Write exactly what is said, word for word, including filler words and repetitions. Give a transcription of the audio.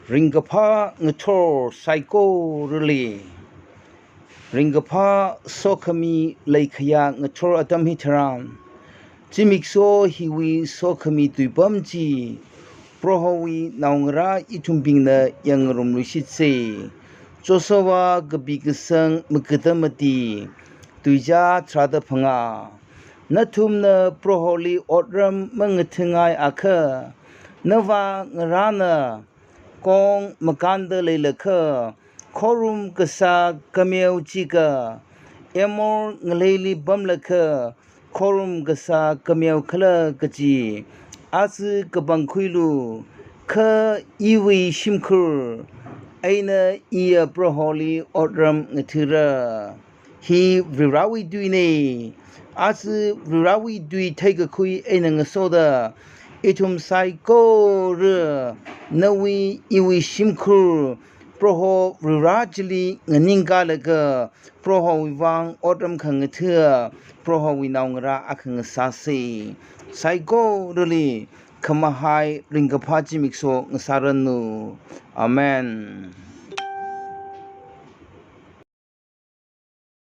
Ringkaphā ngathor saikorali. Ringkaphā sokhami leikhayā ngathor atam hitharan, zimiksho hiwui sokhami tuipam chi Prohowui naongarā ithumbingna yangngarumluishitsa. Joshua kapi kasang makada mati, tuizā tharāda phangā. Nathumna Proholi otram mangathangai akha, navāngarāna kong makānda leilakha, khorum kasā kameo chikha, Amor ngaleili pamlakha, khorum kasā kameo khala kaji, aja kapangkhuilu, kha iwui shimkhur eina iya Proholi otram ngathara. Hi Varivarāwui tuina. Aja Varivarāwui tui theikakhui eina ngasoda, ithum saikora nawui iwui shimkhur Proho Varivarā chili nganingkalaga, Prohowui vang otram khangatha, Prohowui naongarā akha ngasāsa. Saikorali khamahai ringkaphā zimiksho ngasāranu. Amen.